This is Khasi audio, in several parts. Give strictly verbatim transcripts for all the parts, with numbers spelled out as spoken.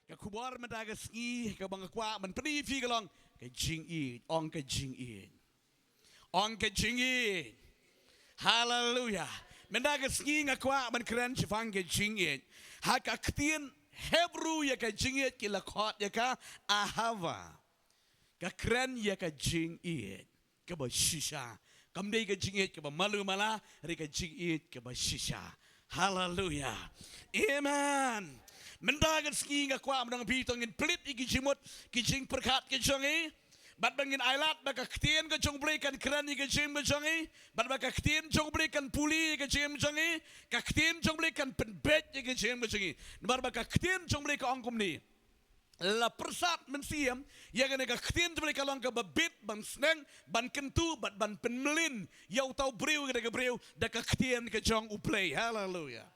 Ka khubor mynta ka sngi kaba nga kwah ban pyni ïa phi ka long ka jingïeit. Ong ka jingïeit. Ong ka jingïeit. Haleluya. Mynta ka sngi nga kwah ban kren shaphang ka jingïeit. Ha ka ktien Hebru ïa ka jingïeit ki la khot ïa ka ahava. Ka kren ïa ka jingïeit kaba shisha. Kam dei ka jingïeit kaba malu mala, hynrei ka jingïeit kaba shisha. Haleluya. Amen. Mynta ka sngi nga kwah ban ong ïa phi, to ngin plie ïa ki jingmut, ki jingpyrkhat ki jong ngi. Bad ba ngin ailad ba ka ktien ka jong U Blei kan kren ïa ka jingim ka jong ngi. Bad ba ka ktien jong U Blei kan pule ïa ka jingim ka jong ngi. Ka ktien jong U Blei kan pynbeit ïa ka jingim ka jong ngi. Namar ba ka ktien jong U Blei ka ong kumne. La pyrsad mynsiem ïa kane ka ktien jong U Blei ka long kaba bit ban sneng, ban kyntu, bad ban pynmlien ïa uta u briew, kata ka briew da ka ktien ka jong U Blei. Haleluya.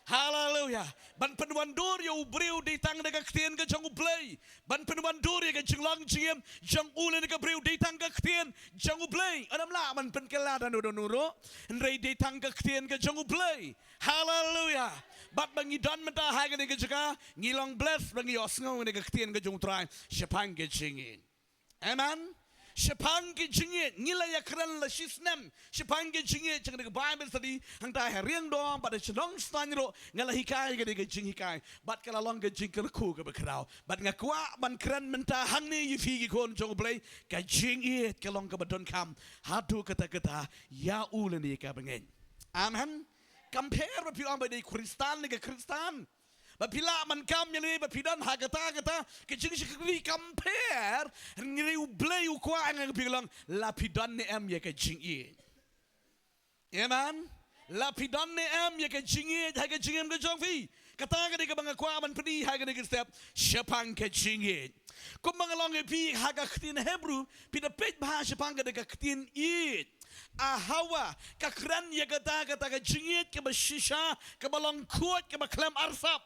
Haleluya. Ban pynwandur ïa u briew dei tang da ka ktien ka jong U Blei. Ban pynwandur ïa ka jinglong jingim jong u lane ka briew dei tang ka ktien jong U Blei. Ym lah ban pynkylla da uno uno ruh, hynrei dei tang ka ktien ka jong U Blei. Haleluya. Bad ba ngi don mynta ha kane ka jaka, ngi long bless ba ngi ïohsngew ïa ka ktien ka jong U Trai shaphang ka jingïeit. Amen. Shaphang ka jingïeit, ngi la ïakren la shisnem shaphang ka jingïeit jong ka Bible study hangta ha Riangdo bad ha shnong Stan ruh, nga la hikai ïa ka jinghikai bad ka la long ka jingkyrkhu kaba khraw. Bad nga kwah ban kren mynta hangne ïa phi ki khun jong U Blei, ka jingïeit ka long kaba donkam haduh katta katta ïa u lane ka bangeit. Amen. Kam pher ba phi ong ba dei Khristan ne ka Khristan, ba phi lah ban kam ïa lade, ba phi don ha kata kata ka jingshakri, kam pher. Hynrei U Blei u kwah ïa nga ïa phi ka long, la phi don ne em ïa ka jingïeit. Amen. La phi don ne em ïa ka jingïeit ha ka jingim ka jong phi. Kata ka dei kaba nga kwah ban pyni ha kane ka step shaphang ka jingïeit. Kumba nga la ong ïa phi, ha ka ktien Hebru phi da peit bha shaphang kata ka ktien ïeit. Ahava, ka kren ïa kata, kata ka jingïeit kaba shisha, kaba long khuid, kaba khlem arsap.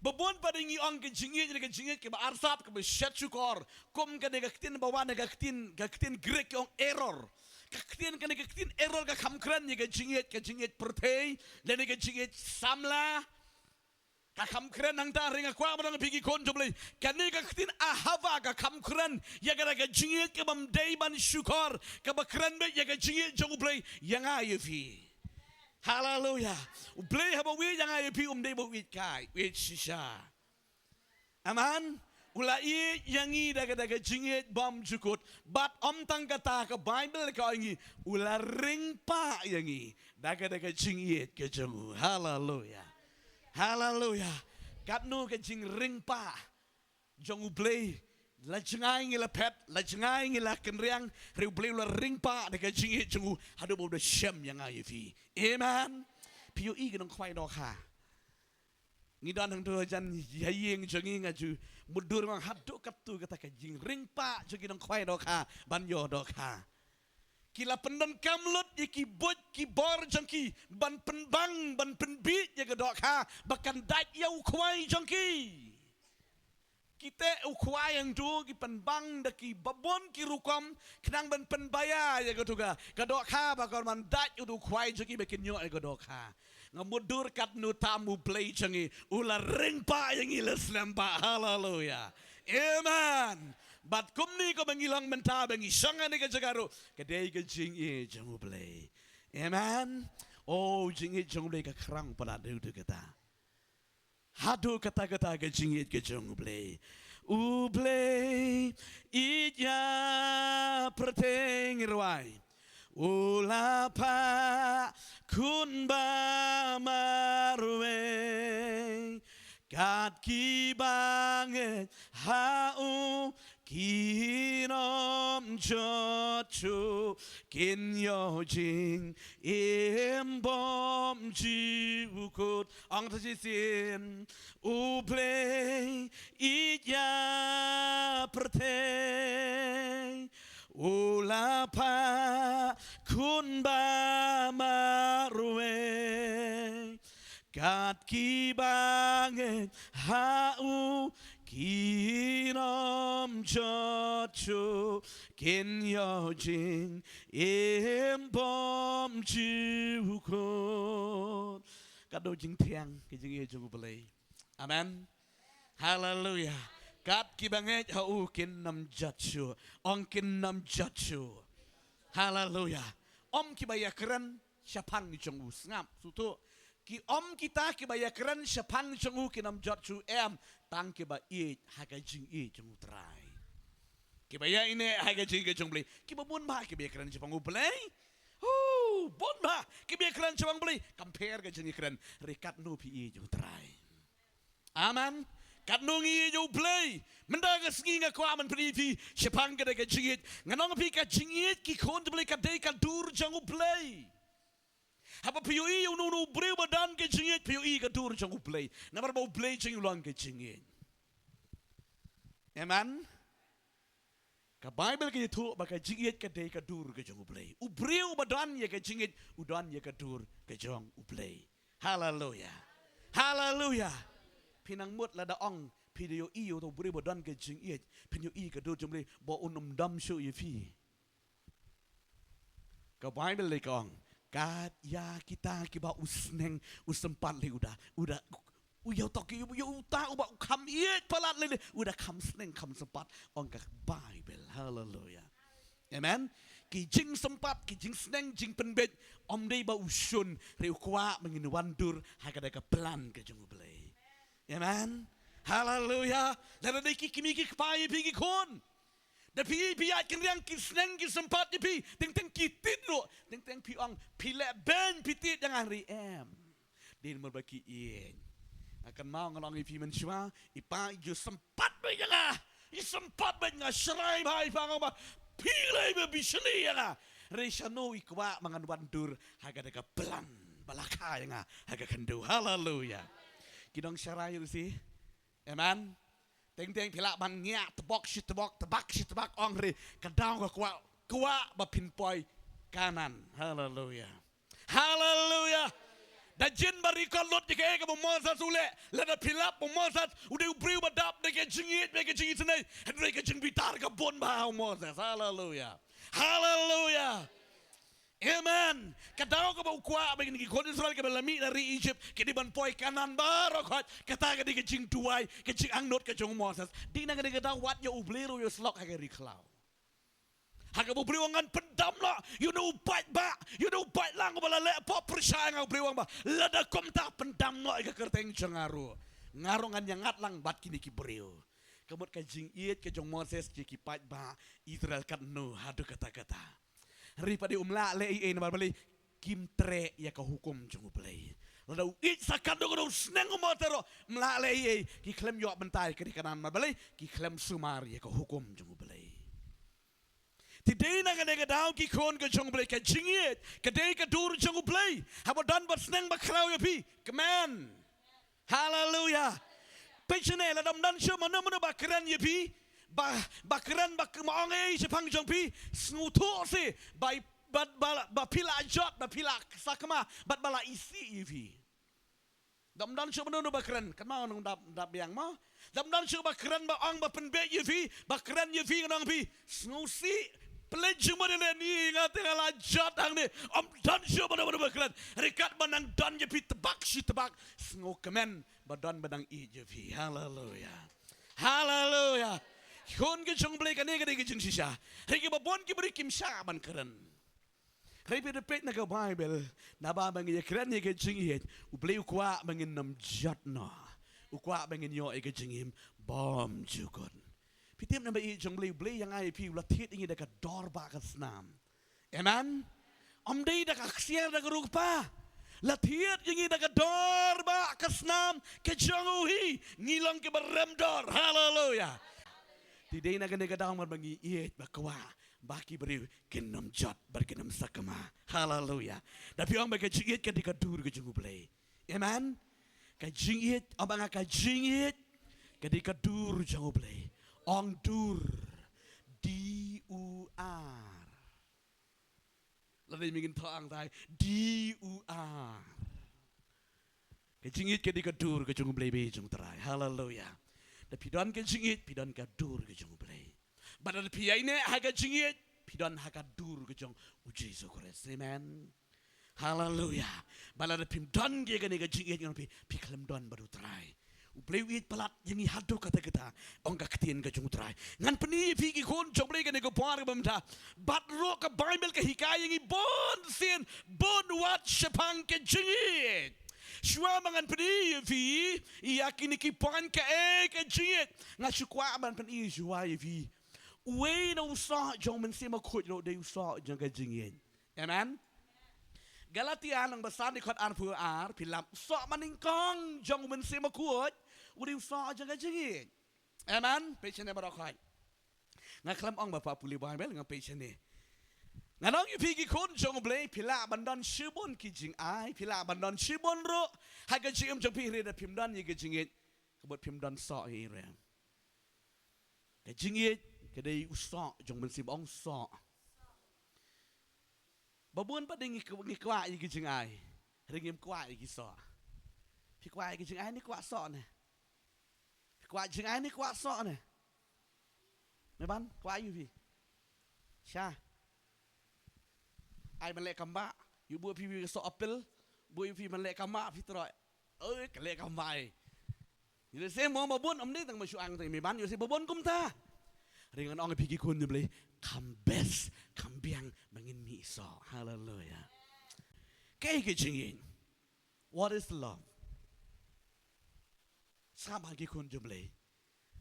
Ba bun pat ngi ong ka jingïeit, ka jingïeit kaba arsap, kaba shet shukor. Kum kane ka ktien ba wan na ka ktien, ka ktien Greek ki ong error. Ka ktien, kane ka ktien error ka kham kren ïa ka jingïeit, ka jingïeit pyrthei, lane ka jingïeit samla. Ka kham kren hangta, hynrei nga kwah ban ong ïa phi ki khun jong U Blei, kane ka ktien ahava ka kham kren ïa kata ka jingïeit kaba ym dei ban shukor, kaba kren beit ïa ka jingïeit jong U Blei ïa nga ïa phi. Haleluya. U Blei haba u ïeit ïa nga ïa phi um dei ba u ïeit kai, u ïeit shisha. Amen. U la ïeit ïa ngi da ka, da ka jingïeit bymjukut. Bad ym tang kata, ka Bible ka ong ïa ngi, u la ring pah ïa ngi da ka, da ka jingïeit ka jong u. Haleluya. Haleluya. Katno ka jingring pah jong U Blei. La jngai ngi la phet, la jngai ngi la kynriang, hynrei U Blei u la ring pah da ka jingïeit jong u haduh ba u da shem ïa nga ïa phi. Amen. Phi ïohi ki nongkhwai dohkha. Ngi don hangto hajan ha ïing jong ngi, nga ju mutdur, nga ong haduh katto kata ka jingring pah jong ki nongkhwai dohkha ban ïoh dohkha. Ki la pyndonkam lut ïa ki buit ki bor jong ki ban pynbang, ban pynbieit ïa ka dohkha ba kan dait ïa u khwai jong ki. Ki teh u khwai hangto, ki pynbang da kiba bun ki rukom khnang ban pynbha ïa kato ka, ka dohkha ba kan dait ïa u khwai jong ki ba kin ïoh ïa ka dohkha. Nga mutdur katno tam U Blei jong ngi u la ring pah ïa ngi, la slem pah. Haleluya. Amen. Bad kumne kumba ngi long mynta ba ngi shong ha kane ka jaka ruh, ka dei ka jingïeit jong U Blei. Amen. O, jingïeit jong U Blei ka khraw palat haduh kata. Haduh katta katta ka jingïeit ka jong U Blei. U Blei ïeit ïa pyrthei, ngi rwai. U la phah khun ba marwei. Kat kiba ngeit ha u, kin ym jot shuh, kin ïoh jingim bymjukut. Ong sa shisien. U Blei ïeit ïa pyrthei, u la phah khun ba marwei. Kat kiba ngeit ha u, kin ym jot shuh, kin ïoh jingim bymjukut. Katno jingthiang ka jingïeit jong U Blei. Amen. Haleluya. Kat kiba ngeit ha u kin ym jot shuh. Ong kin ym jot shuh. Haleluya. Ym kiba ïakren shaphang jong u, sngap, sngewthuh. Ki ym kita kiba ïakren shaphang jong u kin ym jot shuh, em, tang kiba ïeit ha ka jingïeit jong u Trai. Kiba ïaineh ha ka jingïeit jong u Blei. Kiba bun bha kiba ïakren shaphang u Blei. Hu, bun bha kiba ïakren shaphang u Blei. Compare ka jingïakren. Hynrei katno phi ïeit ïa u Trai. Amen. Katno ngi ïeit ïa u Blei. Mynta ka sngi nga kwah ban pyni phi shaphang kata ka jingïeit. Ngan ong phi ka jingïeit ki khun jong u Blei ka dei ka dur jong u Blei. Haba phi ïohi ïa uno uno u briew ba don ka jingïeit, phi ïohi ka dur jong u Blei. Namar ba u Blei jong ngi u long ka jingïeit. Amen. Ka Baibl ka ïathuh ba ka jingïeit ka dei ka dur ka jong u Blei. U briew ba don ïa ka jingïeit, u don ïa ka dur ka jong u Blei. Haleluya. Haleluya. Phi nang mut lada ong phi da ïohi ïa uto u briew ba don ka jingïeit, phin ïohi ka dur jong u Blei ba un ym dom shuh ïa phi. Ka Baibl lei ka ong, kat ïa kita kiba u sneng u sympat lei u da, u da, u ïa uto ki, u ïa uta uba u kham ïeit palat lei lei, u da kham sneng kham sympat, ong ka Baibl. Haleluya. Amen. Ki jingsympat, ki jingsneng, jingpynbeit, ym dei ba u shun, hynrei u kwah ba ngin wan dur ha kata ka plan ka jong u Blei. Amen. Haleluya. Lada dei ki kmie ki kpa ïa phi ki khun, da phi, phi ïaid kynriang ki sneng ki sympat ïa phi, teng teng ki tied ruh, teng teng phi ong phi leh beiñ phi tied ïa nga, hynrei em. Dei namar ba ki ïeit. Nga kynmaw ngan ong ïa phi mynshuwa, i pa i ju sympat beit ïa nga. I sympat beit, nga sharai bha, i pa nga ong ba phi lei ba phi shli ïa nga. Hynrei shano i kwah ba ngan wan dur ha kata ka plan ba la kha ïa nga ha ka khyndew. Haleluya. Ki nongsharai ruh shi. Amen. Teng teng phi lah ban ngiah tbok shi tbok, tbak shi tbak, ong hynrei ka daw ka kwah, kwah ba phin poi Kanaan. Haleluya. Haleluya. Da jin ba record lut ïa kaei kaba u Moses u leh, lada phi lap, u Moses u dei u briew ba dap da ka jingïeit bad ka jingisynei, hynrei ka jingbitar ka bun bha ha u Moses. Haleluya. Haleluya. Amen. Ka daw kaba u kwah ba kine ki khun Israel kiba la mih na ri Egypt ki dei ban poi Kanaan baroh khoit, kata ka dei ka jingduwai, ka jingangnud ka jong u Moses. Dei na kane ka daw wat ïa u Blei ruh ïohsngew ha ka ri khlaw. Ha kaba u Blei u ong ngan pyndam noh ïa uno u paidbah, ïa uno u paidlang uba la leh pop pyrshah ïa nga, u Blei u ong ba lada kumta pyndam noh ïa ka kyrteng jong nga ruh. Nga ruh ngan ïangat lang bad kine ki briew. Ka mut ka jingïeit ka jong u Moses ïa ki paidbah Israel katno haduh katta katta. Hynrei pat de um lah leh ei ei namar balei, kim treh ïa ka hukum jong u Blei. Lada u ïeit sa katno katno u sneng u Moses ruh, um lah leh ei ei, ki khlem ïoh bynta ïa ka ri Kanaan namar balei, ki khlem sumar ïa ka hukum jong u Blei. Te dei na kane ka daw ki khun ka jong u Blei, ka jingïeit ka dei ka dur jong u Blei. Haba don ba sneng ba khraw ïa phi, kmen. Haleluya. Peit shane, lada ym don shuh mano mano ba kren ïa phi, ba, ba kren, ba k-, ba ong ei shaphang jong phi, sngewthuh shi ba, ba, ba, ba phi la jot, ba phi la sakma, bad ba la isih ïa phi. Da ym don shuh mano mano ba kren, kynmaw nang dap, dap biang mo. Da ym don shuh ba kren, ba ong, ba pynbeit ïa phi, ba kren ïa phi, ngan ong phi, sngewsih. Pynleit jingmut ïaleh, ni nga te nga la jot hangne. Ym don shuh mano mano ba kren. Hynrei katba nang don ïa phi tbak shi tbak, sngewkmen ba don ba nang ïeit ïa phi. Haleluya. Haleluya. Khun ka jong u Blei, kane ka dei ka jingshisha. Hynrei kiba bun ki briew kim shah ban kren. Hynrei phi da peit na ka Baibl, naba ba ngi ïakren ïa ka jingïeit, u Blei u kwah ba ngin ym jot noh. U kwah ba ngin ïoh ïa ka jingim bymjukut. Phi tip, naba ïeit jong u Blei, u Blei ïa nga ïa phi u la thied ïa ngi da ka dor ba ka snam. Amen. Ym dei da ka ksiar da ka rupa. La thied ïa ngi da ka dor ba ka snam ka jong u hi. Ngi long kiba rem dor. Haleluya. Te dei na kane ka daw namar ba ngi ïeit, ba kwah ba ki briew kin ym jot bad kin ym sakma. Haleluya. Da phi ong ba ka jingïeit ka dei ka dur ka jong u Blei. Amen. Ka jingïeit, ong ba nga ka jingïeit ka dei ka dur jong u Blei. Ong dur. D U R. Lada ym ngin thoh angtai, D U R. Ka jingïeit ka dei ka dur ka jong u Blei, bad jong u Trai. Haleluya. Da phi don ka jingïeit, phi don ka dur ka jong u Blei. Bad lada phi ïaineh ha ka jingïeit, phi don ha ka dur ka jong u Jisu Khrist. Amen. Haleluya. Bad lada phim don ïa kane ka jingïeit, ngan ong phi, phi khlem don bad u Trai. U Blei u ïeit palat ïa ngi haduh katta katta, ong ka ktien ka jong U Trai. Ngan pyni ïa phi ki khun jong U Blei kane ka por kaba mynta. Bad ruh ka Baibl ka hikai ïa ngi bun sien, bun wat shaphang ka jingïeit. Shuwa ba ngan pyni ïa phi ïa kine ki point kaei ka jingïeit, nga shu kwah ban pyni shuwa ïa phi. Uwei na u soh jong u Mynsiem Bakhuid ruh dei u soh jong ka jingïeit. Amen. Galatia lynnong ba san dkhot arphew ar, phi lap, u soh banyngkong jong u Mynsiem Bakhuid u dei u soh jong ka jingïeit. Amen. Peit shane baroh khoit. Nga khlem ong ba pha pule Baibl, nga peit shane. Ngan ong ïa phi ki khun jong U Blei, phi lah ban don shibun ki jingai, phi lah ban don shibun ruh ha ka jingim jong phi, hynrei lada phim don ïa ka jingïeit, ka mut phim don soh hi ruh. Ka jingïeit ka dei u soh jong u Mynsiem, ong soh. Ba bun pat de ngi, ngi kwah ïa ki jingai, hynrei ngim kwah ïa ki soh. Phi kwah ïa ki jingai ne kwah soh ne? Phi kwah jingai ne kwah soh ne? Me ban kwah ïa phi? Sha. Ai ban leh kam bah. Ïa buh phi phi soh apel. Buh ïa phi ban leh kam bah phi troh. Oi, ka leh kam bah. Ïa lehse mo ba bun ym dei tang ma shu ang tang me ban, ïa lehse ba bun kumta. Hynrei ngan ong ïa phi ki khun jong U Blei, kham best, kham biang ba ngin mih soh. Haleluia. Kaei ka jingïeit? What is love? Sngap bha ki khun jong U Blei.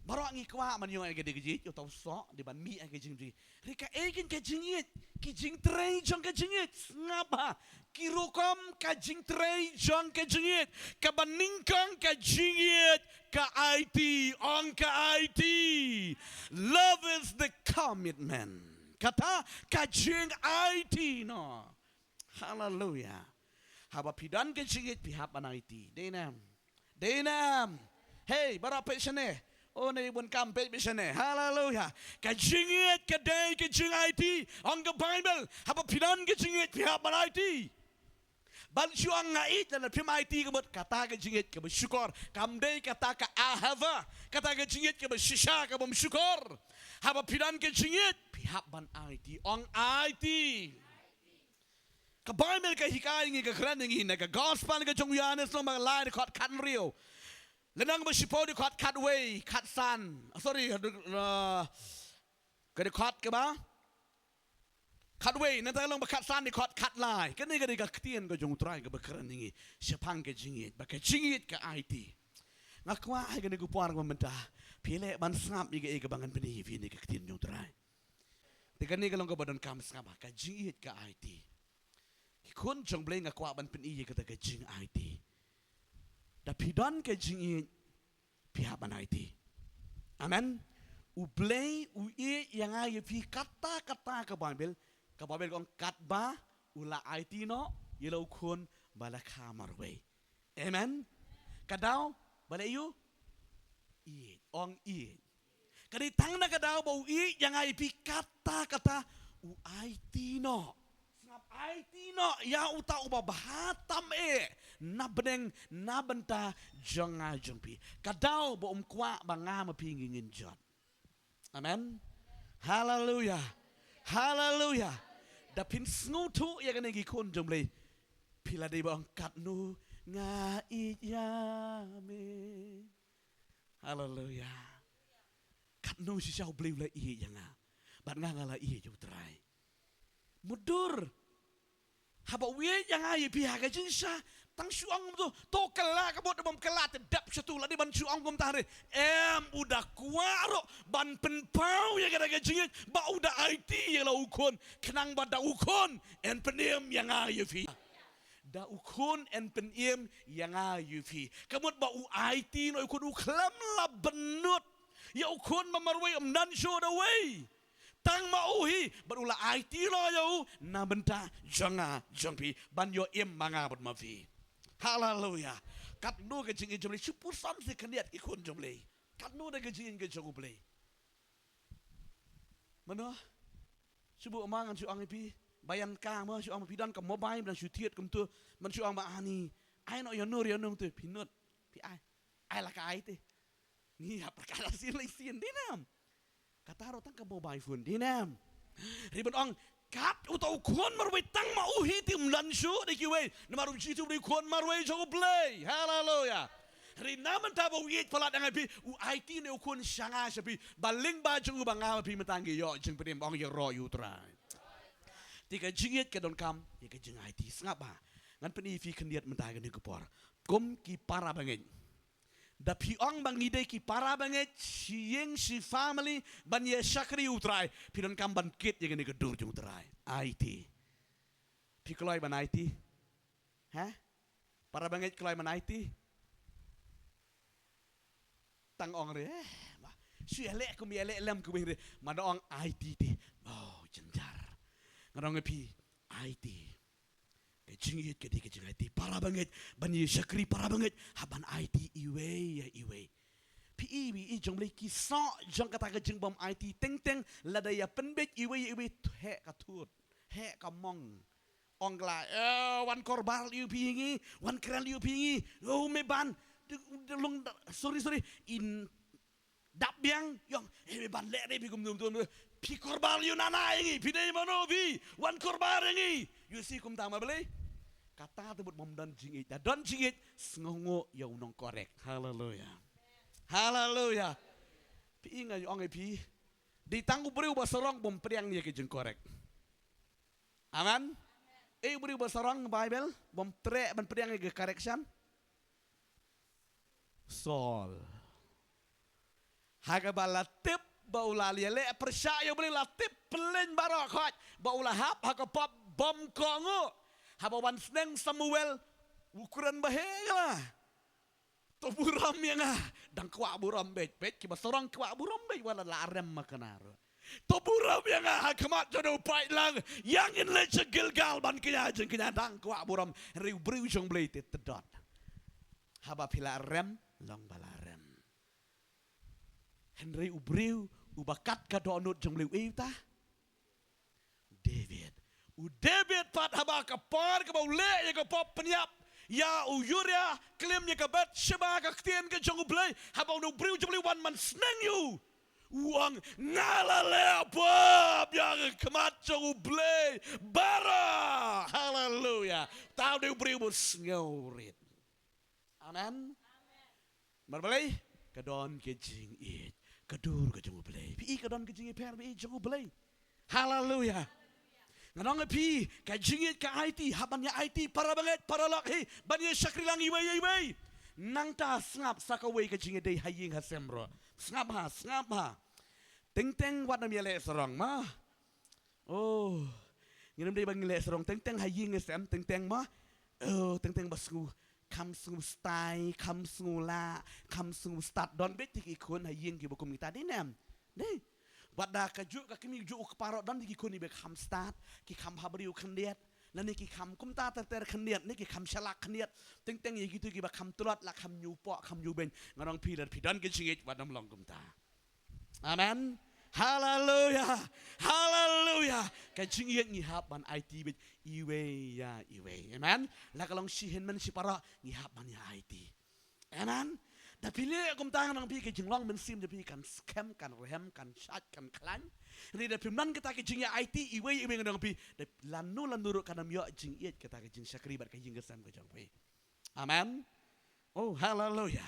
Baroh ngi kwah ban ïoh ïa ka dei ka jingïeit, ïoh tau soh, dei ban mih ïa ka jingïeit. Hynrei kaei kein ka jingïeit, ki jingtrei jong ka jingïeit, sngap bha. Ki rukom ka jingtrei jong ka jingïeit, kaba nyngkong ka jingïeit ka aiti, ong ka aiti. Love is the commitment. Kata ka jingaiti noh. Haleluia. Haba phi don ka jingïeit phi hap ban aiti. Dei ne em? Dei ne em? Hei, baroh peit shane. O, ne bun kam peit beit shane. Haleluia. Ka jingïeit ka dei ka jingaiti. Ong ka Baibl, haba phi don ka jingïeit phi hap ban aiti. Ban shu ong nga ïeit, lada phim aiti ka mut kata ka jingïeit kaba shukor. Kam dei kata ka ahava. Kata ka jingïeit kaba shisha kaba ym shukor. Haba phi don ka jingïeit phi hap ban aiti. Ong aiti. Ka Baibl ka hikai ngi, ka kren ngi na ka Gospel ka jong u Ïoannis lynnong ba lai dkhot khathynriew. Lynnong ba shiphew dkhot khatwei, khatsan. Ah, sorry, uh, ka dkhot kaba khatwei, nangta lynnong ba khatsan dkhot khatlai. Kane ka dei ka ktien ka jong u Trai kaba kren ngi shaphang ka jingïeit, ba ka jingïeit ka aiti. Nga kwah ha kane ka por kaba mynta phi leh ban sngap ïa kaei kaba ngan pyni ïa phi na ka ktien jong u Trai. Te kane ka long kaba donkam sngap bha, ka jingïeit ka aiti. Ki khun jong U Blei, nga kwah ban pyni ïa kata ka jingaiti. Da phi don ka jingïeit phi hap ban aiti. Amen. U Blei u ïeit ïa nga ïa phi, kata kata ka Baibl, ka Baibl ka ong katba u la aiti noh ïa la u Khun ba la kha marwei. Amen. Ka daw ba la ïoh ïeit, ong ïeit. Ka dei tang na ka daw ba u ïeit ïa nga ïa phi, kata kata u aiti noh. Sngap, aiti noh ïa uta uba bha tam eh na bneng na bynta jong nga jong phi. Ka daw ba um kwah ba nga ma phi ngin jot. Amen. Haleluia. Haleluia. Da phin sngewthuh ïa kane, ki khun jong U Blei, phi la dei ban ong katno nga ïeit ïa me. Haleluia. Katno shisha U Blei u la ïeit ïa nga, bad nga nga la ïeit ïa u Trai. Mutdur. Haba u ïeit ïa nga ïa phi ha ka jingshisha, tang shu ong kumto, to kylla ka mut, bym kylla te dep shatu, la dei ban shu ong kumta re. Em, u da kwah ruh ban pynpaw ïa kata ka jingïeit ba u da aiti ïa la u Khun, khnang ba da u Khun yn pynim ïa nga ïa phi. Da u Khun yn pynim ïa nga ïa phi. Ka mut ba u aiti noh ïa u Khun, u khlem la bynnud ïa u Khun ba marwei, ym don shuh da uwei. Tang ma u hi, bad u la aiti noh ïa u na bynta jong nga jong phi, ban ïoh im ma nga bad ma phi. Haleluia. Katno ka jingïeit jong U Blei, shu puson shi khyndiat, ki khun jong U Blei. Katno da ka jingïeit ka jong U Blei. Mano? Shu buh ma ngan shu ong ïa phi. Ba ïa ka mo shu ong phi don ka mobile, ba dang shu thied kumto. Ban shu ong ba ani, ai noh ïa Nur ïa Nung te, phi nud. Phi ai. Ai la ka ai te. Ngi ïa pyrkhat sien lai sien, dei nam. Kata ruh tang ka mobile phone, dei nam. Ri ban ong, kat uta u Khun marwei, tang ma u hi te ym don shuh da kiwei. Namar u Jisu u dei u Khun marwei jong U Blei. Haleluia. Hynrei na mynta ba u ïeit palat ïa nga ïa phi, u aiti ne u khun sha nga sha phi, ba lyngba jong u ba nga bad phi mynta ngi ïoh jingpynim, ong ïaroh ïa u Trai. Te ka jingïeit ka donkam ïa ka jingaiti. Sngap bha. Ngan pyni ïa phi khyndiat mynta ha kane ka por. Kum ki para bangeit, da phi ong ba ngi dei ki para bangeit, shi ïing shi family, ban ïa shakri u Trai, phi donkam ban kit ïa kane ka dur jong u Trai. Aiti. Phi kloi ban aiti? Ha? Para bangeit kloi ban aiti? Tang ong re, eh, ma, shu ïaleh kum ïaleh lem kum re, ma da ong aiti te. Oh, jynjar. Ngan ong ïa phi, aiti. Ka jingïeit ka dei ka jingaiti. Para bangeit, ban ïa shakri para bangeit, hap ban aiti iwei ïa iwei. Phi i, phi i jong Blei ki soh jong kata ka jingbym aiti, teng teng lada ïa pynbeit iwei ïa iwei, heh ka thut, heh ka mong. Ong ka la, eh, wan korbar ïa u phi ngi, wan kren ïa u phi ngi. Oh, me ban. Long, sorry, sorry. In dap biang, ïong, eh, me ban leh re phi kum tum tum. Phi korbar ïa u nana ïa ngi, phi dei mano phi, wan korbar ïa ngi. Ïohi kumta ma Blei. Kata te mut ym don jingïeit. Da don jingïeit, sngewnguh ïa u nongkorek. Haleluya. Haleluya. Phi i, nga ong ïa phi, dei tang u briew ba sarong bym pdiang ïa ka jingkorek. Amen. Ei u briew ba sarong Baibl, bym treh ban pdiang ïa ka correction? Saul. Ha kaba la tip ba u la ïaleh pyrshah ïa u Blei, la tip pyllein baroh khoit ba u la hap ha ka pop bym kohnguh. Haba wan sneng Samuel, u kren ba heh ka la. To burom ïa nga. Dang kwah burom beit, beit kiba sarong kwah burom beit, wat la rem ma kane ruh. To burom ïa nga ha khmat jong u paidlang, ïa ngin leit sha Gilgal ban kñia jingkñia, dang kwah burom. Hynrei u briew jong Blei te tdot. Haba phi la rem, long ba la rem. Hynrei u briew uba kat ka dohnud jong Blei uei uta? David. U David pat haba ka por kaba u leh ïa ka pop pynïap ïa u Uriah, klim ïa ka Bathsheba ka ktien ka jong U Blei, haba une u briew jong Blei wan ban sneng ïa u, u ong, nga la leh pop ïa ka khmat jong U Blei baroh. Haleluya. Te une u briew ba u sngew rit. Amen. Namar balei? Ka don ka jingïeit, ka dur ka jong U Blei. Phi i, ka don ka jingïeit, phi i, jong U Blei. Haleluya. Ngan ong ïa phi, ka jingïeit ka aiti, hap ban ïa aiti para bangeit, para lok hi, ban ïa shakri lang iwei ïa iwei. Nangta sngap sa kawei ka jingïadei ha ïing ha sem ruh. Sngap ha, sngap ha. Teng teng wat nym ïaleh sarong ma. Oh, ngim dei ba ngi leh sarong teng teng ha ïing ha sem, teng teng ma. Oh, teng teng ba sngew, kham sngew stai, kham sngew lah, kham sngew stad. Don beit ki khun ha ïing kiba kum kita, dei ne em? Dei. Wat da kajuh ka kmie, juh u kpa ruh, don ki khun kiba kham stad, ki kham ha briew khyndiat. Lane ki kham kumta ter ter khyndiat, ne ki kham shalak khyndiat. Teng teng ïa kito kiba kham tlot, la kham ñiewpoh, kham ñiewbeiñ. Ngan ong ïa phi, lada phi don ka jingïeit, wat nym long kumta. Amen. Haleluya. Haleluya. Ka jingïeit ngi hap ban aiti beit iwei ïa iwei. Amen. La ka long shi hynmen shi para, ngi hap ban ïa aiti. Amen. Da phi leh kumta, ngan ong ïa phi, ka jinglong mynsiem jong phi kan skhem, kan rhem, kan shait, kan khlaiñ. Hynrei da phim don kata ka jingïa aiti iwei iwei, ngan ong ïa phi, da lano lano ruh kan ym ïoh jingïeit kata ka jingshakri bad ka ïing ka sem ka jong phi. Amen. Oh, haleluya.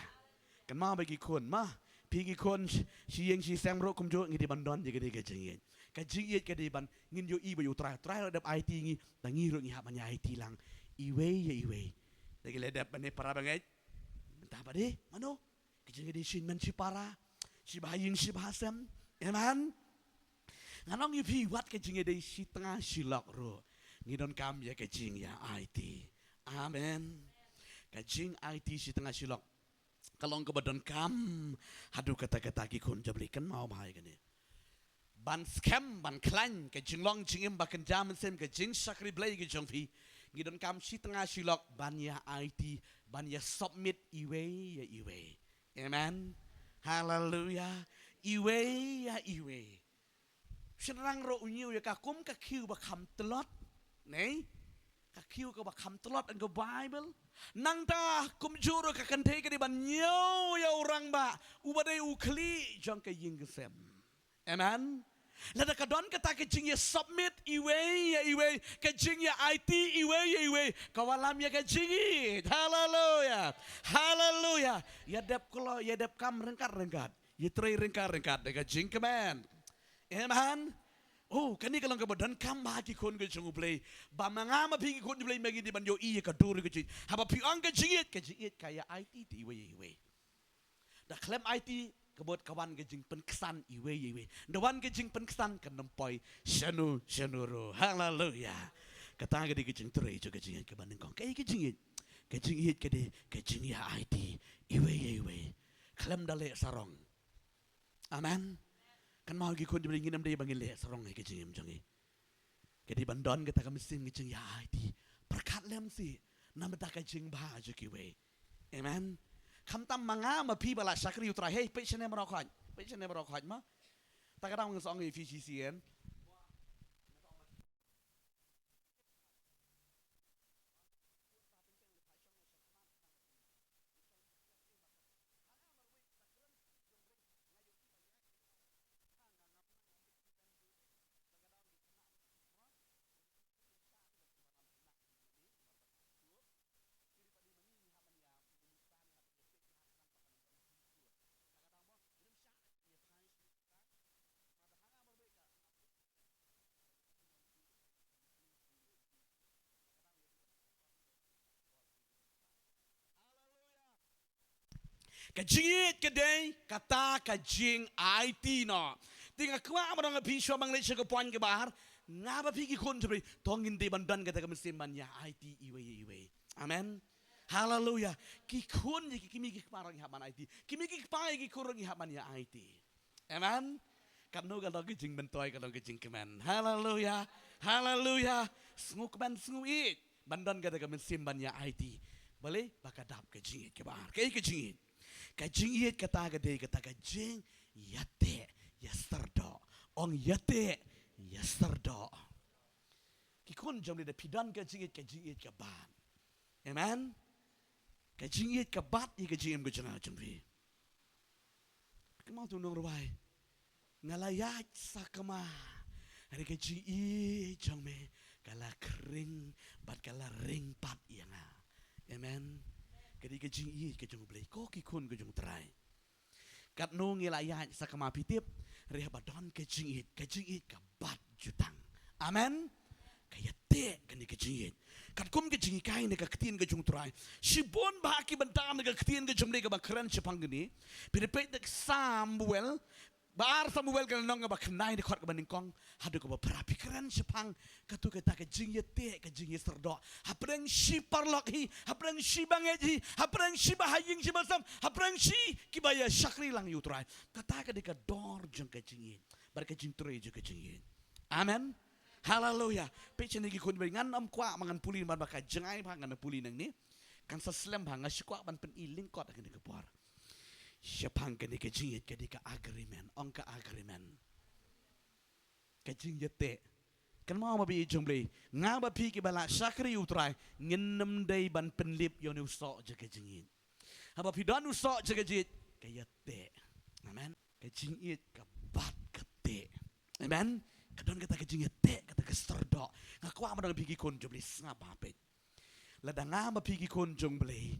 Kynmaw ba ki khun ma, phi ki khun shi, shi ïing shi sem ruh kumjuh, ngi dei ban don ïa kane ka jingïeit. Ka jingïeit ka dei ban ngin ïohi ba ïa U Trai, Trai ruh dep aiti ngi, da ngi ruh ngi hap ban ïa aiti lang iwei ïa iwei. Da ki la dep ban ïa para bangeit, mynta pat dei mano? Ka jingïadei shi hynmen shi para, shi bha ïing shi bha sem. Amen. Ngan ong ïa phi, wat ka jingïadei shi tnga shi lok ruh, ngi donkam ïa ka jingïa aiti. Amen. Ka jingaiti shi tnga shi lok ka long kaba donkam haduh katta katta, ki khun jong U Blei. Kynmaw bha ïa kane. Ban skhem, ban khlaiñ ka jinglong jingim ba kynja mynsiem, ka jingshakri Blei ka jong phi, ngi donkam shi tnga shi lok ban ïa aiti, ban ïa submit iwei ïa iwei. Amen. Haleluya. Iwei ïa iwei. Shynrang ruh u ñiew ïa ka kum ka khiew ba kham tlot, ne? Ka khiew kaba kham tlot ha ka Baibl. Nangta kumjuh ruh ka kynthei ka dei ban ñiew ïa u rangbah uba dei u khlieh jong ka ïing ka sem. Amen. Lada ka don kata ka jingïa submit iwei ïa iwei, ka jingïa aiti iwei ïa iwei, ka wallam ïa ka jingïeit. Haleluya. Haleluya. Ïa dep kloi, ïa dep kam ryngkat ryngkat, ïa trei ryngkat ryngkat da ka jingkmen. Amen. Oh, kane ka long kaba donkam ha ki khun ka jong U Blei. Ba ma nga ma phi ki khun U Blei ma ngi dei ban ïohi ïa ka dur ka jingïeit. Haba phi ong ka jingïeit, ka jingïeit ka ïa aiti te iwei ïa iwei. Da khlem aiti, ka bud ka wan ka jingpynksan iwei ïa iwei. Da wan ka jingpynksan kan ym poi shano shano ruh. Haleluya. Kata ka dei ka jingtrei jong ka jingïeit kaba nyngkong. Kaei ka jingïeit? Ka jingïeit ka dei ka jingïa aiti iwei ïa iwei. Khlem da leh sarong. Amen. Kynmaw ki khun jong U Blei, ngin ym dei ba ngin leh sarong ha ka jingim jong ngi. Ka dei ban don kata ka mynsiem ka jingïa aiti. Pyrkhat lem sih na bynta ka jingbha jong kiwei. Amen. Khamtam ma nga ma phi ba la shakri U Trai. Hei, peit shane baroh khoit. Peit shane baroh khoit ma. Ta ka dang sa ong Ephesian. Ka jingïeit ka dei kata ka jingaiti noh. Te nga kwah ban ong ïa phi shuwa ban leit sha ka point kaba ar, nga bad phi ki khun jong U Blei, to ngin dei ban don kata ka mynsiem ban ïa aiti iwei ïa iwei. Amen. Haleluya. Ki khun ïa ki kmie ki kpa ruh ngi hap ban aiti. Ki kmie ki kpa ïa ki khun ruh ngi hap ban ïa aiti. Amen. Katno ka long ka jingmyntoi, ka long ka jingkmen. Haleluya. Haleluya. Sngewkmen, sngewïeit. Ban don kata ka mynsiem ban ïa aiti. Balei? Ba ka dap ka jingïeit kaba ar. Kaei ka jingïeit? Ka jingïeit kata ka dei kata ka jingïateh ïasyrdoh. Ong ïateh ïasyrdoh. Ki khun jong U Blei, da phi don ka jingïeit, ka jingïeit ka bat. Amen. Ka jingïeit ka bat ïa ka jingim ka jong nga jong phi. Kynmaw tu nongrwai. Nga la ïaid sakma. Hynrei ka jingïeit jong me ka la khring bad ka la ring pat ïa nga. Amen. Ka dei ka jingïeit ka jong U Blei. Ko ki khun ka jong U Trai. Katno ngi la ïaid sakma phi tip, hynrei haba don ka jingïeit, ka jingïeit ka bat jutang. Amen. Ka ïateh kane ka jingïeit. Katkum ka jinghikai na ka ktien ka jong U Trai. Shibun bha ki bynta na ka ktien ka jong U Blei kaba kren shaphang kane. Phi da peit na ka Samuel, ba ar Samuel ka lynnong kaba khyndai, dkhot kaba nyngkong haduh kaba phra, phi kren shaphang katu kata ka jingïateh, ka jingïasyrdoh. Hapdeng shi paralok hi, hapdeng shi bangeit hi, hapdeng shi ba ha ïing shi ba sem, hapdeng shi kiba ïa shakri lang ïa U Trai. Kata ka dei ka dor jong ka jingïeit bad ka jingtrei jong ka jingïeit. Amen. Haleluya. Peit shane ki khun, ngan ym kwah ba ngan pule, namar ba ka jngai bha ngan pule nangne. Kan sa slem bha, nga shu kwah ban pyni lyngkot ha kane ka por. Shaphang kane ka jingïeit ka dei ka agreement, ong ka agreement. Ka jingïateh. Kynmaw ma phi ki jong U Blei, nga bad phi kiba la shakri U Trai, ngin ym dei ban pynlip ïa une u soh jong ka jingïeit. Haba phi don u soh jong ka jingïeit, ka ïateh. Amen. Ka jingïeit ka bat ka teh. Amen. Ka don kata ka jingïateh, kata ka syrdoh. Nga kwah ban ong ïa phi ki khun jong U Blei, sngap bha peit. Lada nga bad phi ki khun jong U Blei,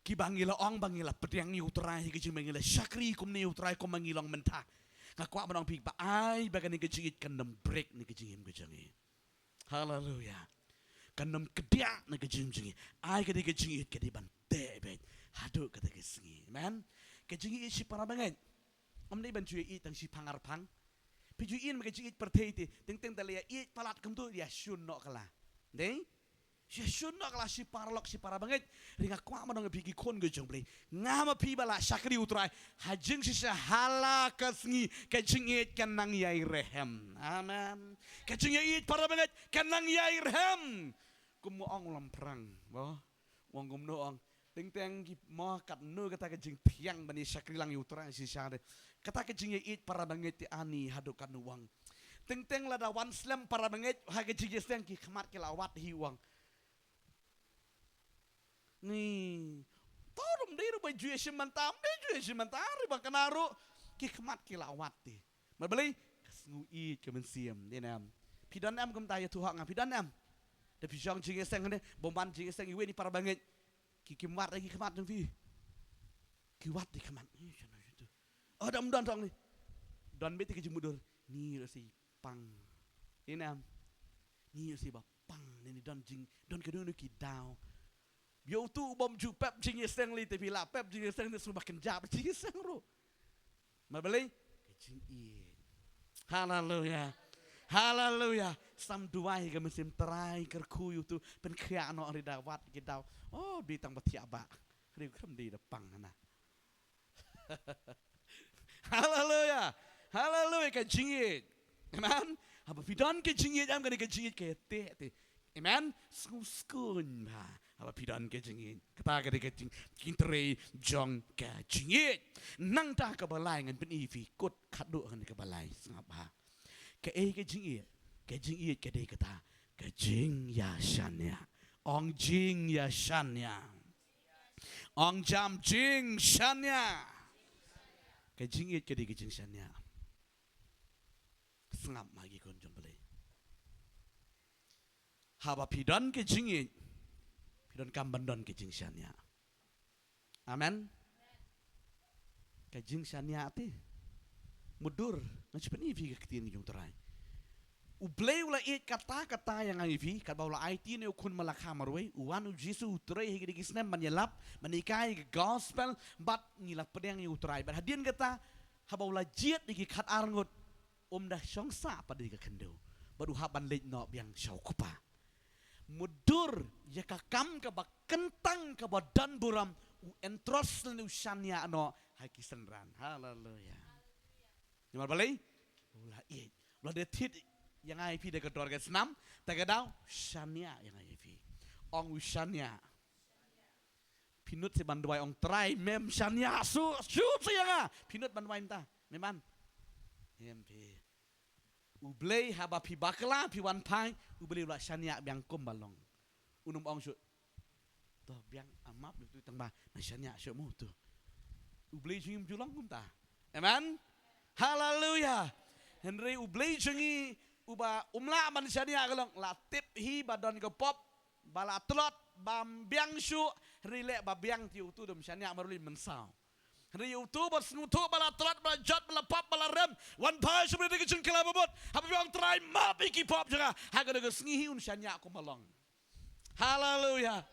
kiba ngi la ong ba ngi la pdiang ïa U Trai, ki jingba ngi la shakri kumne ïa U Trai kumba ngi long mynta, nga kwah ban ong ïa phi ba ai ba kane ka jingïeit kan ym break na ka jingim ka jong ngi. Haleluya. Kan ym kdiah na ka jingim jong ngi. Ai ka dei ka jingïeit ka dei ban teh beit haduh kata ka sngi. Amen. Ka jingïeit shi para bangeit. Ym dei ban ju ïeit tang shi phang ar phang. Phi ju ïeit ma ka jingïeit pyrthei te, teng teng da la ïa ïeit palat kumtu ïa shun noh ka la. Dei? Ïa shun noh ka la shi paralok shi para bangeit. Hynrei nga kwah ban ong ïa phi ki khun ka jong U Blei, nga ma phi ba la shakri U Trai, ha jingshisha ha la ka sngi ka jingïeit kan nang ïai rhem. Amen. Ka jingïeit para bangeit kan nang ïai rhem. Kum u ong u Lamphrang, mo. U ong kumno, u ong, teng teng ki, mo, katno kata ka jingthiang ban ïa shakri lang ïa U Trai shisha de. Kata ka jingïeit para bangeit te ani haduh katno, u ong. Teng teng lada wan slem para bangeit ha ka jingïaseng, ki khmat ki la wat hi, u ong. Ni, to ruh ym dei ruh ba ju ïashim bynta, ym dei ju ïashim bynta ruh, ba kane ruh ki khmat ki la wat hi. Namar balei? Ngu ïeit ka mynsiem, dei ne em? Phi don em kumta, ïathuh ha nga, phi don em? Da phi shong jingïaseng ne, bymman jingïaseng iwei na para bangeit. Ki kim wad da ki khmat jong phi. Ki wad da ki khmat. Ih, shano shano. Oh, da ym don tang ne. Don beit ki jingmudui. Ni ruh sa pang. Dei ne em? Ni ruh sa ba pang ne, ni don jing, don kano kano ki daw. Ïa uto u bym ju pep jingïaseng lei, te phi la pep jingïaseng te sngewbha kynjah jingïaseng ruh. Namar balei? Ka jingïeit. Haleluya. Haleluya. Sam duwai ka mynsiem, Trai kyrkhu ïa uto, pynkhiah noh, hynrei da wad ki daw. Oh, dei tang ba thiah ba. Hynrei kam dei, da pang hana. Haleluya. Haleluya, ka jingïeit. Amen. Haba phi don ka jingïeit, em, kane ka jingïeit ka ïateh te. Amen. Sngewskuin bha haba phi don ka jingïeit. Kata ka dei ka jing, jingtrei jong ka jingïeit. Nangta kaba lai ngan pyni ïa phi, kut khadduh kane kaba lai, sngap bha. Kaei ka jingïeit? Ka jingïeit ka dei kata, ka jingïashaniah. Ong jingïashaniah. Ong jam, jingshaniah. Ka jingïeit ka dei ka jingshaniah. Sngap ma ki khun jong U Blei. Haba phi don ka jingïeit, phi donkam ban don ka jingshaniah. Amen. Ka jingshaniah te, mutdur, ngan shu pyni ïa phi ka ktien jong U Trai. U Blei u la ïeit katta katta ïa nga ïa phi, katba u la aiti ïa une u khun ba la kha marwei, u wan U Jisu u trei ha kine ki snem ban ïalap, ban hikai ka gospel, bad ngi la pdiang ïa U Trai. Bad hadien kata, haba u la jied ïa ki khatar ngut, um da shong sah pat da ka khyndew, bad u hap ban leit noh biang sha U Kpa. Mutdur ïa ka kam kaba kyntang kaba don burom, u entrust lane u shaniah noh ha ki synran. Haleluya. Namar balei? U la ïeit. U la dei thied ïa nga ïa phi da ka dor ka snam, te ka daw shaniah ïa nga ïa phi. Ong u shaniah. Phi nud seh ban duwai, ong Trai, mem shaniah shuh shuh seh ïa nga. Phi nud ban duwai mynta? Mem ban? Em phi. U Blei haba phi bakla, phi wan phai, U Blei u la shaniah biang kumba long. Un ym ong shuh, to biang, ah, map ïa uto tang ba nga shaniah shuh mo uto. U Blei jong ngi um ju long kumta. Amen. Haleluya. Hynrei U Blei jong ngi uba um lah ban shaniah ka long, la tip hi ba don ka pop, ba la tlot, bym biang shuh, hynrei leh ba biang te uto, um shaniah marwei, mynsaw. Hynrei uto ba sngewthuh ba la tlot, ba la jot, ba la pop, ba la rem, wan phai sha U Blei da ka jingkhlaiñ ba mut. Haba phi ong Trai map ïa ki pop jong nga, ha kane ka sngi hi un shaniah kumba long. Haleluya.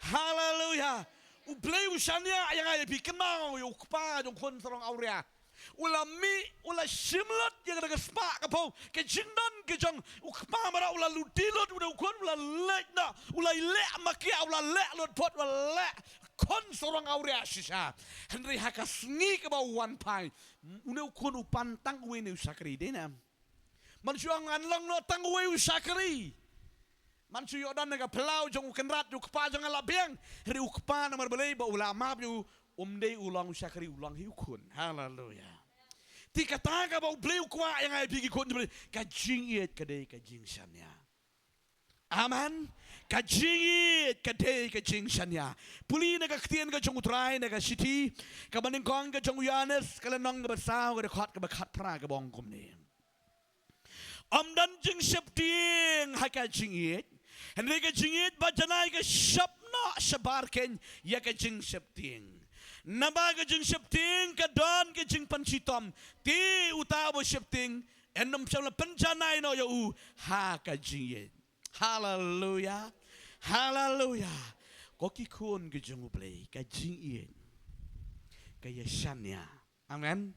Haleluya. U Blei u shaniah ïa nga ïa phi, kynmaw ïa u kpa jong u khun sarong awria. U la mih, u la shim lut ïa kata ka spah ka phew, ka jingdon ka jong u kpa, namar u la lute lut une u khun, u la leit noh, u la leh makiah, u la leh lut phot, u la leh khun sarong awria shisha. Hynrei ha ka sngi kaba u wan phai, une u khun u pan tang uwei ne u shakri, dei ne em? Ngan shu ong ngan long noh tang uwei u shakri. Ngan shu ïoh don na ka phyllaw jong u kynrad jong u kpa jong nga la biang. Hynrei u kpa namar balei ba u la map ïa u, um dei u long u shakri, u long hi u khun. Haleluya. Te kata kaba U Blei u kwah ïa nga ïa phi ki khun jong U Blei, ka jingïeit ka dei ka jingshaniah. Amen. Ka jingïeit ka dei ka jingshaniah. Pule na ka ktien ka jong U Trai na ka shithi kaba nyngkong ka jong u Ïoannis, ka lynnong kaba saw, ka dkhot kaba khatphra, kaba ong kumne: Ym don jingsheptieng ha ka jingïeit, hynrei ka jingïeit ba janai ka shop noh shabar keiñ ïa ka jingsheptieng. Naba ka jingsheptieng ka don ka jingpynshitom, te uta uba sheptieng yn ym shym la pynjanai noh ïa u ha ka jingïeit. Haleluya. Haleluya. Ko ki khun ki jong U Blei, ka jingïeit ka ïashaniah. Amen.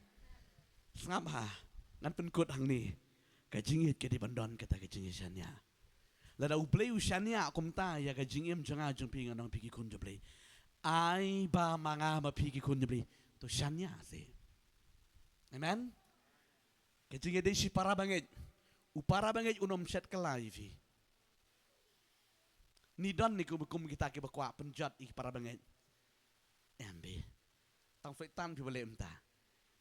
Sngap ha, ngan pynkut hangne. Ka jingïeit ka dei ban don kata ka jingïashaniah. Lada U Blei u shaniah kumta ïa ka jingim jong nga jong phi, ngan ong phi ki khun jong U Blei, ai ba ma nga ma phi ki khun jong U Blei, to shaniah seh. Amen. Ka jingïadei shi para bangeit, u para bangeit un ym shet kylla ïa phi. Ni don ne kum, kum kita kiba kwah pynjot ïa ki para bangeit? Em bha. Tang Soitan phi ba leh mynta.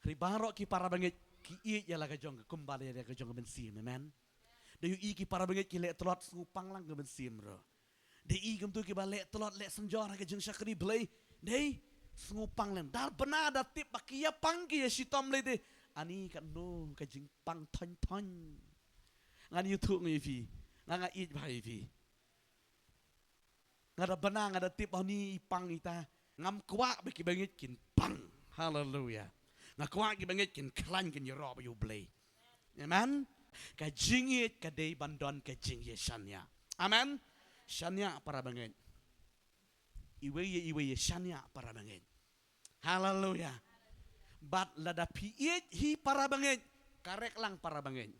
Hynrei baroh ki para bangeit ki ïeit ïa la ka jong ka, kumba ïeit ïa la ka jong ka mynsiem, amen. Da ïohi ki para bangeit ki leh tlot, sngewpang lang ka mynsiem ruh. Da i kumto kiba leh tlot, leh synjor ha ka jingshakri Blei, dei sngewpang lang. Dar bna da tip ba ki ïa pang, ki ïa shitom lei te, Ani katno ka jingpang thon thon. Ngan ïathuh ïa phi. Nga nga ïeit bha ïa phi. Nga da bana, nga da tip ba ni i pang ita. Ngam kwah ba ki bangeit kin pang. Haleluya. Nga kwah ki bangeit kin khlaiñ, kin ïaroh bad U Blei. Amen. Ka jingïeit ka dei ban don ka jingïashaniah. Amen. Shaniah para bangeit. Iwei ïa iwei ïashaniah para bangeit. Haleluya. Bad lada phi ïeit hi para bangeit, ka rek lang para bangeit.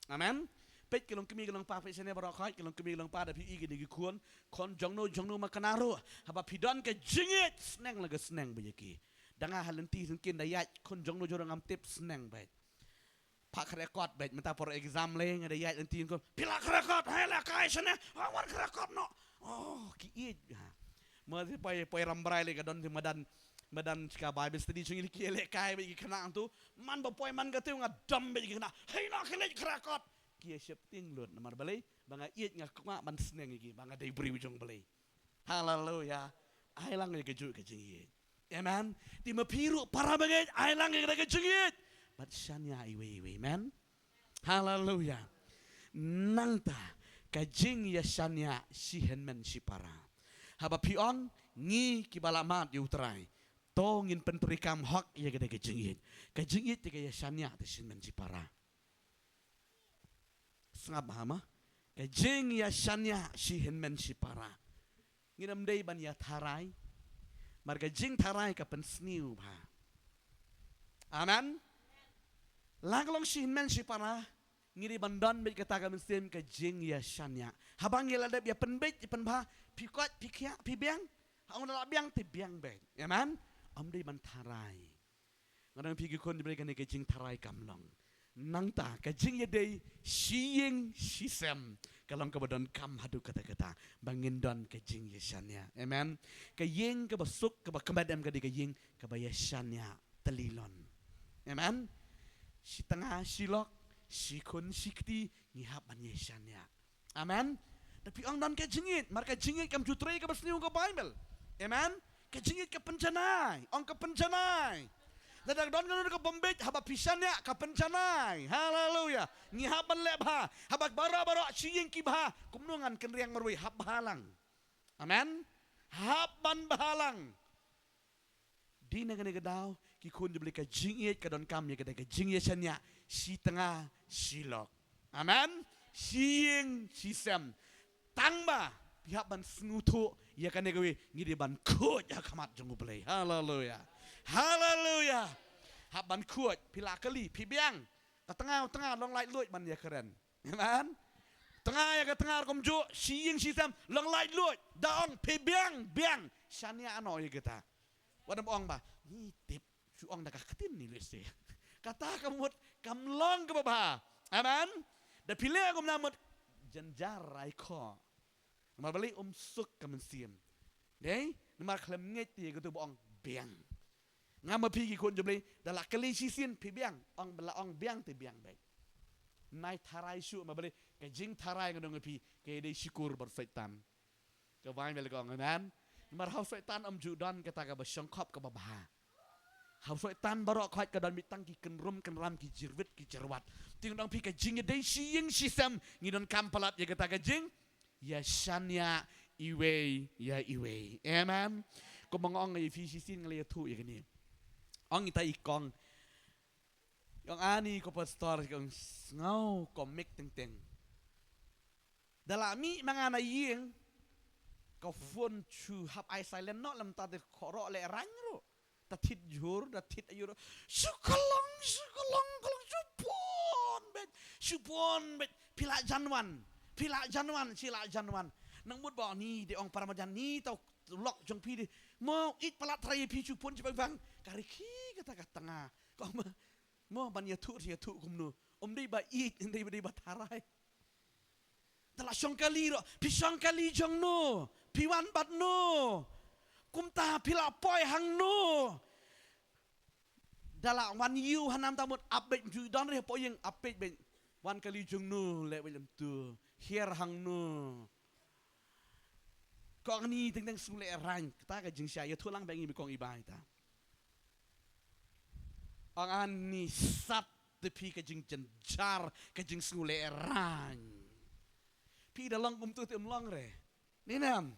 Amen. Peit ki long kmie ki long pa, peit shane baroh khoit, ki long kmie ki long pa, da phi ïeit kine ki khun, khun jong no jong no ma kane ruh. Haba phi don ka jingïeit, sneng la ka sneng bad ïa ki. Da nga ha lynti syngkien da ïaid khun jong no jong no ngam tip, sneng bad. Phah khreh kot bad mynta por exam lei nga da ïaid lynti khun. Phi la khreh kot, hai la kai shane, ha wan khreh kot noh. Oh, ki ïeit. Ha. Ma poi poi Rambrai lei ka don te madan, madan ka Bible study jong ngi, ki lehkai bad ki khynnah tu. Man ba poi man ka te nga dom bad ki khynnah. Hei noh ki leit khreh kot. Ki ïa sheptieng lut namar balei? Ba nga ïeit, nga kwah ban sneng ïa ki ba nga dei briew jong Blei. Haleluya. Ai lang ïa kajuh ka jingïeit. Amen. Te ma phi ruh para bangeit, ai lang ïa ka jingïeit. Bad shaniah iwei iwei. Amen. Haleluya. Nangta ka jingïashaniah shi hynmen shi para. Haba phi ong ngi kiba la mad ïa U Trai, to ngin pyntreikam hok ïa ka jingïeit. Ka jingïeit te ka ïashaniah te shi hynmen shi para. Sngap bha ma. Ka jingïashaniah shi hynmen shi para. Ngin ym dei ban ïatharai. Mar ka jingtharai ka pynsniew bha. Amen. La ka long shi hynmen shi para, ngi dei ban don bad kata ka mynsiem ka jingïashaniah. Haba ngi la dep ïa pynbeit ïa pynbha, phi koit phi khiah phi biang. Ha ong da la biang te biang beit. Amen. Ym dei ban tharai. Nga dang phi ki khun jong Blei, kane ka jingtharai kam long. Nangta ka jingïadei shi ïing shi sem ka long kaba donkam haduh katta katta ba ngin don ka jingïashaniah. Amen. Ka ïing kaba suk kaba kmen em ka dei ka ïing kaba ïashaniah tylli lon. Amen. Shi tnga shi lok, shi khun shi kti, ngi hap ban ïashaniah. Amen. Da phi ong don ka jingïeit, mar ka jingïeit kam ju trei kaba sniew ka Baibl. Amen. Ka jingïeit ka pynjanai, ong ka pynjanai. Lada don kano kano ka bym beit, haba phi shaniah ka pynjanai. Haleluya. Ngi hap ban leh bha. Haba baroh baroh shi ïing ki bha, kumno ngan kynriang marwei? Hap bha lang. Amen. Hap ban bha lang. Dei na kane ka daw ki khun jong Blei, ka jingïeit ka donkam ïa kata ka jingïashaniah shi tnga shi lok. Amen. Shi ïing shi sem. Tang ba phi hap ban sngewthuh ïa kane kawei, ngi dei ban khuid ha khmat jong U Blei. Haleluya. Haleluya. Hap ban khuid. Phi la kylli, phi biang. Ka tnga, tnga long laitluid ban ïakren. Amen. Tnga ïa ka tnga ruh kumjuh, shi ïing shi sem long laitluid. Da ong phi biang, biang, shaniah noh ïa kata. Wat ym ong ba ngi tip, shu ong da ka ktien ni lehse. Kata ka mut kam long kaba bha. Amen. Da phi leh kumta mut jynjar rai khoh. Namar balei? Um suk ka mynsiem. Dei? Namar khlem ngeit ïa katu ba ong biang. Nga ma phi ki khun jong Blei, da la kylli shisien phi biang, ong ba la ong biang te biang beit. Nai tharai shuh, ma balei? Ka jingtharai nga ong ïa phi, ka dei shikur bad Soitan. Ka Baibl ka ong, amen. Namar ha u Soitan ym ju don kata kaba shongkhop kaba bha. Ha u Soitan baroh khoit ka don beit tang ki kynrum kynram, ki jyrwit ki jyrwat. Te nga ong phi ka jingïadei shi ïing shi sem ngi donkam palat ïa kata ka jing ïashaniah iwei ïa iwei. Amen. Kumba nga ong ïa phi shisien, nga la ïathuh ïa kane. Ong ita i kong. Ong ani ko pastor, kong sngew komik teng teng. Da la mih ma nga na ïing, ka phone shu hap ai silent noh, lymda te koroh leh rang ruh. Ta thied jhur, ta thied aïu ruh. Shu khlong, shu khlong, khlong, shu phone beit, shu phone beit. Phi lah jan wan, phi lah jan wan, shi lah jan wan. Nang mut ba ni dei ong para marjan, ni ta u lok jong phi dei. Mo ïeit palat tharai ïa phi, shu phone shi bang bang. Ka rkhie kata ka tnga. Ka ong ma, mo ban ïathuh, ïathuh kumno? Um dei ba ïeit, um dei ba, dei ba tharai. Da la shong kali ruh, phi shong kali jong no, phi wan bad no? Kumta phi la poi hangno? Da la wan ïew hanam ta mut ap beit, ju don re hapoh ïing, ap beit beit. Wan kali jong no, leh beit lem tu. Hiar hangno? Kong ni teng teng shu leh rang. Kata ka jingshai, ïathuh lang beit ngi, kong i bai ta. Ong ani sat te phi ka jingjynjar, ka jingsngewlehraiñ. Phi da long kumtu te ym long re. Ni nam.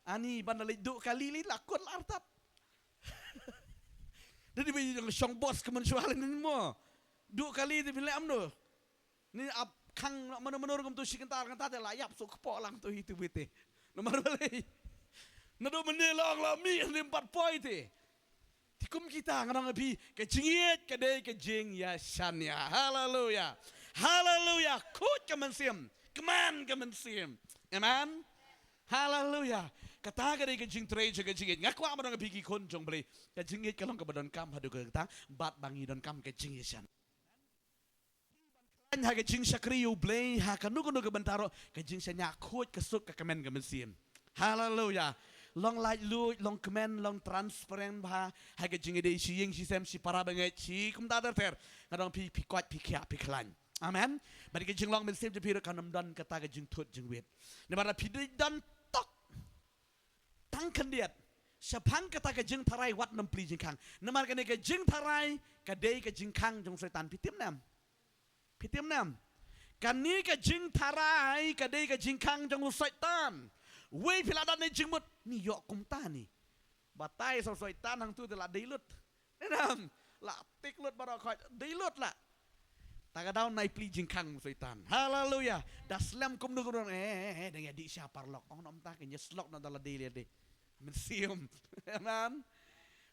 Ani ban da leit duh kali leit la kut la artat. Dei ba ïa shong bos ka mynshuwa lei ni mo. Duh kali te phi leh amno. Ni ap khang mano mano rukom tu shi kynta ar kynta te la ïap suk kpoh lang tu hi tu bit te. Namar balei? Naduh mynne la ong la mih ym pat poi te. Te kum kita nga ong ïa phi ka jingïeit ka dei ka jingïashaniah. Haleluya. Haleluya. Khuid ka mynsiem. Kmen ka mynsiem. Amen. Haleluya. Kata ka dei ka jingtrei jong ka jingïeit. Nga kwah ban ong ïa phi ki khun jong Blei. Ka jingïeit ka long kaba donkam haduh katta bad ba ngi donkam ka jingïashaniah. Ha ka jingshakri U Blei, ha kano kano ka bynta ruh, ka jingshaniah khuid ka suk ka kmen ka mynsiem. Haleluya. Long laitluid, long kmen, long transparent bha, ha ka jingïadei shi ïing shi sem shi para bangeit shi kumta ter ter. Nga ong ïa phi, phi koit, phi khiah, phi khlaiñ. Amen. Bad ka jinglong mynsiem jong phi ruh kan ym don kata ka jingthut jingwit. Namar phi dei don tok tang khyndiat shaphang kata ka jingtharai wat nym plie jingkhang. Namar kane ka jingtharai ka dei ka jingkhang jong Soitan. Phi tip ne em? Phi tip ne em? Kane ka jingtharai ka dei ka jingkhang jong u Soitan. Wei phi la don ne jingmut ni ïoh kumta ni. Batai sa u Soitan hangtu te la dei lut. Ni nam, la tik lut baroh khoit, dei lut la. Ta ka daw nai plie jingkhang Soitan. Haleluya. Da slem kumno kumno, eh, eh, eh, dang ïa dih sha paralok. Ong nym ta ka ïa slok na da la dei la dei. Mynsiem. Amen.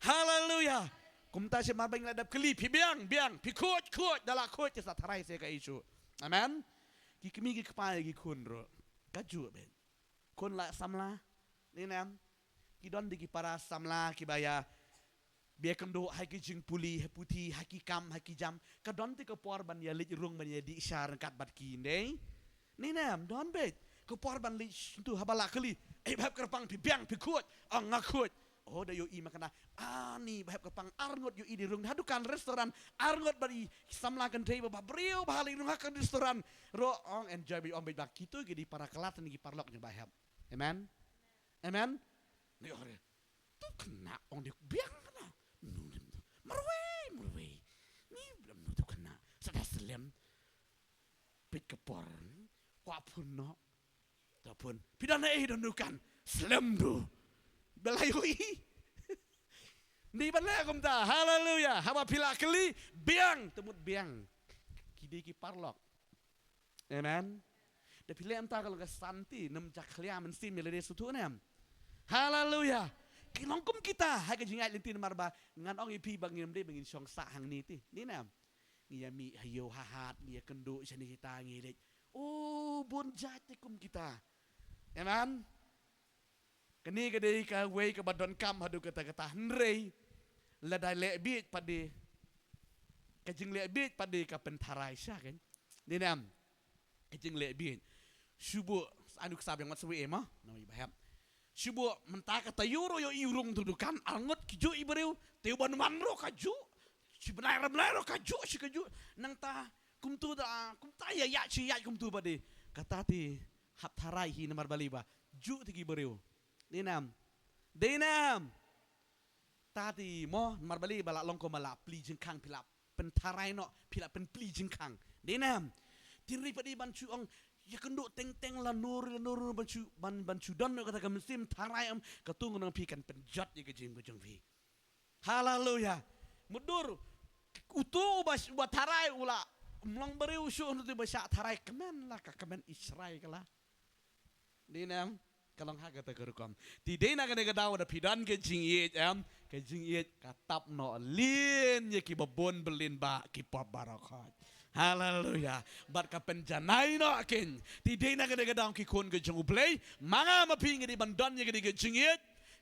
Haleluya. Kumta shi mar ba ngi la dep kylli phi biang, biang, phi khuid, khuid, da la khuid te sa tharai se ka issue. Amen. Ki kmie ki kpa ki khun ruh. Kajuh beit. Khun la samla. Ni nam. Ki don de ki para samla kiba ïa ba ïa kynduh ha ki jingpule, ha puthi, ha ki kam, ha ki jam. Ka don te ka por ban ïa leit rung ban ïa dih sha ryngkat bad ki, ym dei? Ni nam, don beit. Ka por ban leit shyntu haba la kylli. Ei ba hep kyrpang phi biang phi khuid. Ong nga khuid. Oh da ïohi ma kane. Ani ba hep kyrpang arngut ïohi dei rung ha dukan restaurant. Arngut bad i samla kynthei ba briew ba leit rung ha ka restaurant. Ruh ong enjoy beit ong beit ba kito ki dei para khlad ne ki paralok jong ba hep. Amen. Amen. Ni ore. Tu khynnah ong dei biang khynnah. Nu, nu, nu. Marwei, marwei. Ni blam nu tu khynnah. Sa da slem. Peit ka por. Kwah phone noh. Ta phone. Phi don ei don dukan. Slem tu. Ba la ïohi. Ni ban leh kumta. Haleluya. Haba phi la kylli. Biang. Te mut biang. Ki dei ki paralok. Amen. Da phi leh kumta ka long ka santi, nym jakhlia mynsiem ïa lade shuh ne em. Haleluya. Ki long kum kita, ha ka jingïaid lynti namar ba, ngan ong ïa phi ba ngim dei ba ngin shong sah hangne te. Ni ne em. Ngi ïa mih ha ïew ha hat, ngi ïa kynduh shane shata ngi leit. Oh, bun jait te kum kita. Amen. Kane ka dei kawei kaba donkam haduh katta katta hynrei lada leh bieit pat de ka jingleh bieit pat de ka pyntharai sha kein. Ni ne em? Ka jingleh bieit. Shu buh, anu ksa biang wat shu buh em ma? Namar ba hep. Shu buh mynta ka taïew ruh ïohi u rung tu dukan, arngut ki juh i briew, te u ban wan ruh ka juh. Shi bnai ar bnai ruh ka juh, shi ka juh. Nangta kumtu da, kumta ïa ïa shi ïa kumtu ba de. Kata te hap tharai hi namar balei ba juh te ki briew. Dei ne em? Dei ne em? Ta te mo namar balei ba la long kum ba la plie jingkhang phi la pyntharai noh phi la pynplie jingkhang. Dei ne em? Te hynrei pat dei ban shu ong ïa kynduh teng teng la nur la nur ban shu ban ban shu don noh kata ka mynsiem tharai em katu ngan ong phi kan pynjot ïa ka jingim ka jong phi. Haleluya. Mutdur. Utu uba, uba tharai u la mlong briew shu utu uba shah tharai kmen la ka kmen Israel ka la. Dei ne em? Ka long ha kata ka rukom. Te dei na kane ka daw da phi don ka jingïeit em, ka jingïeit ka tap noh lin ïa kiba bun bylin ba ki pop baroh khoit. Haleluya. Bad ka pynjanai noh kein. Te dei na kane ka daw ki khun ka jong U Blei, ma nga ma phi ngi dei ban don ïa kane ka jingïeit.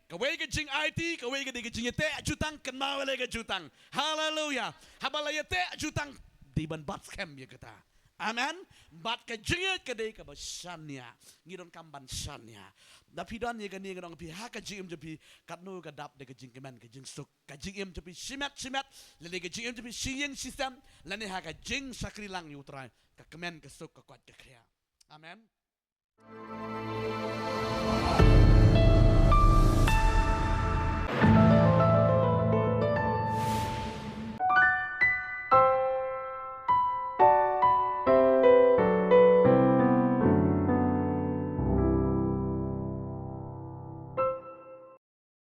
Kawei ka jingaiti, kawei ka dei ka jingïateh jutang, kynmaw ïa ka jutang. Haleluya. Haba la ïateh jutang, dei ban bat skhem ïa kata. Amen. Bad ka jingïeit ka dei kaba shaniah. Ngi donkam ban shaniah. Da phi don ïa kane ka dong phi ha ka jingim jong phi katno ka dap da ka jingkmen ka jingsuk. Ka jingim jong phi shimet shimet. Lane ka jingim jong phi shi ïing shi sem. Lane ha ka jingshakri lang ïa U Trai. Ka kmen ka suk ka koit ka khiah. Amen.